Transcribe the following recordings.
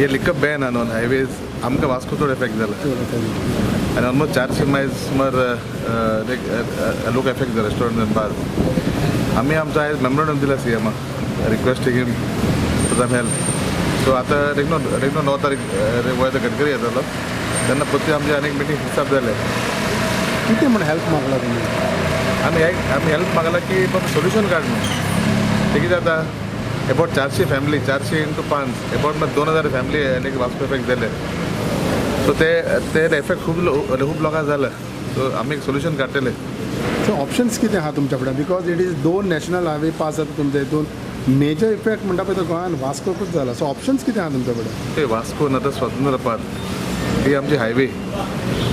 हे liquor Ben आहा on highways, आमकां वास्को चड एफेक्ट जाला आनी ऑलमोस्ट 400 मायल्स सुमार लोक एफेक्ट जाला, रेस्टॉरंट आनी बार. आमी आमचो आयज मेमोरंडम दिला सीएमाक, requesting him for some help. So आतां देखून देखून 9 तारीख वयर गडकरी येतलो तेन्ना परती आमची आनीक मिटींग फिक्सअप जाले. कितें म्हण हेल्प मागला तुमी? आमी हेल्प मागला की बाबा सोल्युशन काड म्हणून. ते कितें जाता, एबाउट 400 फॅमिली, 400 इंटू 5, एबाउट मात 2000 फॅमिली आनी वास्को इफेक्ट जाले. सो ते ते इफेक्ट खूब लोकांक जाला. सो आमी एक सोल्युशन काडटले. सो ऑप्शन्स कितें आहा तुमच्या फुडें? Because it is दोन नॅशनल हायवे पास जाता तुमच्या हितून. मेजर इफेक्ट म्हणटा पळय तो गोंयान वास्कोकूच जाला. सो ऑप्शन्स कितें आहा तुमच्या फुडें? ते वास्को ना तर स्वतंत्र पार्क ही आमची हायवे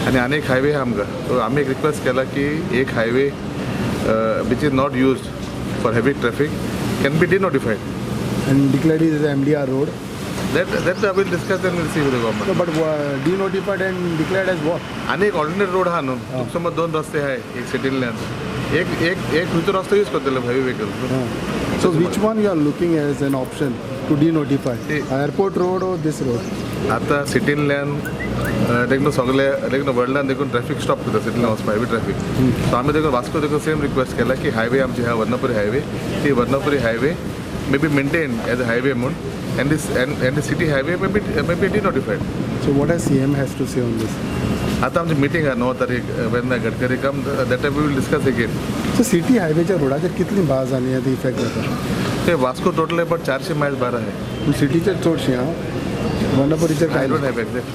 आनी आनीक हायवे आहा आमकां. सो आमी एक रिक्वेस्ट केला की एक highway which is not used for heavy traffic can be denotified and declared is MDR road. That I will discuss and will see with the government. But denotified and declared as what? आनी एक alternate road आहा न्हू तुका. समज दोन रस्ते आहाय, एक सिटींतल्यान एक एक एक खंयचो रस्तो यूज करतले heavy vehicle. So which one you are looking as an option to denotify? Airport road or this road? आतां सिटींतल्यान देखून सगळे देखून वर्ल्डान देखून ट्रॅफिक स्टॉप करता सिटींतल्यान वचपा हेवी ट्रॅफिक. सो आमी देखून वास्को देखून सेम रिक्वेस्ट केला की हायवे आमची आहा वर्णपुरी हायवे, ती Varunapuri highway may be maintain as a highway म्हूण and this and the city highway may be denotified. So what has CM has to say on this? आतां आमची मिटींग आहा 9 तारीख, when Gadkari come, that time we will discuss again. So city हायवेच्या रोडाचेर कितली bar आनी आतां effect जाता? ते Vasco total about 400 Miles bar आहे. पूण सिटीचेर चडशीं आहा, वर्णपुरीचेर I काय? Don't have exact.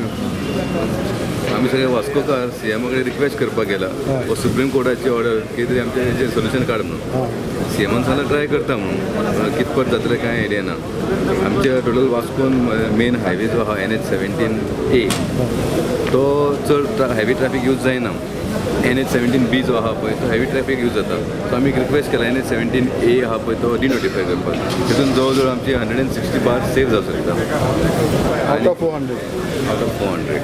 आमी सगळे वास्कोकार सीएमा कडेन रिक्वेस्ट करपाक गेला हो सुप्रीम कोर्टाची ऑर्डर कितें तरी आमच्या हेजेर सोल्युशन काड म्हणून. सीएमान सांगला ट्राय करता म्हणून. कितपत जातलें कांय आयडिया ना. आमच्या टोटल वास्कोन मेन हायवे जो आहा एनएच 17A, तो चड हेवी ट्रॅफिक यूज जायना. एनएच 17B जो आहा पळय तो हेवी ट्रॅफिक यूज जाता. सो आमी एक रिक्वेस्ट केला, एनएच 17A आहा पळय तो डिनोटिफाय करपाक. तितून जवळ जवळ आमची 160 बार सेव जावं शकता. Out of 400? Out of 400.